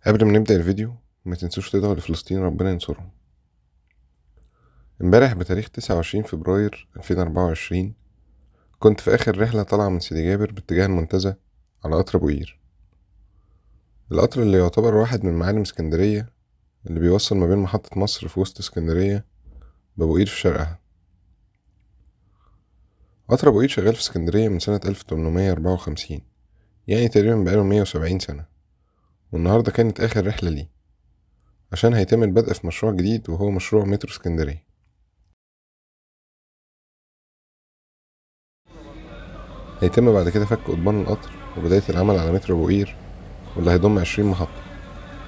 قبل ما نبدأ الفيديو ما تنسوش تدعوا لفلسطين ربنا ينصرهم. امبارح بتاريخ 29 فبراير 2024 كنت في آخر رحلة طالعة من سيدي جابر باتجاه المنتزه على قطر أبو قير، القطر اللي يعتبر واحد من معالم اسكندرية، اللي بيوصل ما بين محطة مصر في وسط اسكندرية بأبو قير في شرقها. قطر أبو قير شغال في اسكندرية من سنة 1854، يعني تقريبا بقاله 170 سنة، والنهاردة كانت آخر رحلة ليه عشان هيتم البدء في مشروع جديد وهو مشروع مترو اسكندرية. هيتم بعد كده فك قضبان القطر وبداية العمل على مترو أبو قير، واللي هيضم 20 محطة،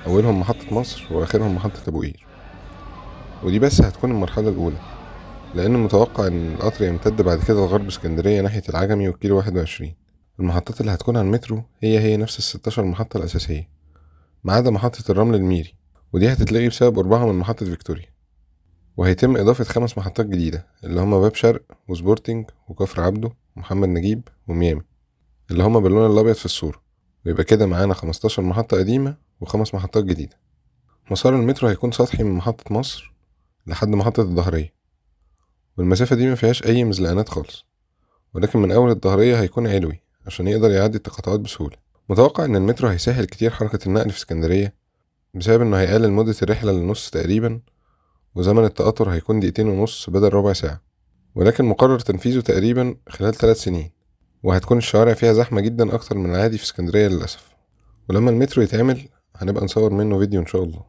أولهم محطة مصر وآخرهم محطة أبو قير. ودي بس هتكون المرحلة الأولى، لأن متوقع إن القطر يمتد بعد كده لغرب اسكندرية ناحية العجمي والكيلو 21. المحطات اللي هتكون على المترو هي نفس ال16 محطة الأساسية، ما عدا محطة الرمل الميري، ودي هتتلغي بسبب قربها من محطة فيكتوريا. وهيتم إضافة 5 محطات جديدة اللي هما باب شرق وسبورتنج وكفر عبده ومحمد نجيب وميامي، اللي هما باللون الأبيض في الصورة، ويبقى كده معانا 15 محطة قديمة و5 محطات جديدة. مسار المترو هيكون سطحي من محطة مصر لحد محطة الظهرية، والمسافة دي ما فيهاش أي مزلقانات خالص، ولكن من أول الظهرية هيكون علوي عشان يقدر يعدي التقاطعات بسهولة. متوقع إن المترو هيسهل كتير حركة النقل في اسكندرية، بسبب إنه هيقلل مدة الرحلة للنص تقريبا، وزمن التقاطر هيكون 2.5 دقيقة بدل ربع ساعة، ولكن مقرر تنفيذه تقريبا خلال 3 سنين، وهتكون الشوارع فيها زحمة جدا أكتر من العادي في اسكندرية للأسف. ولما المترو يتعمل هنبقى نصور منه فيديو إن شاء الله.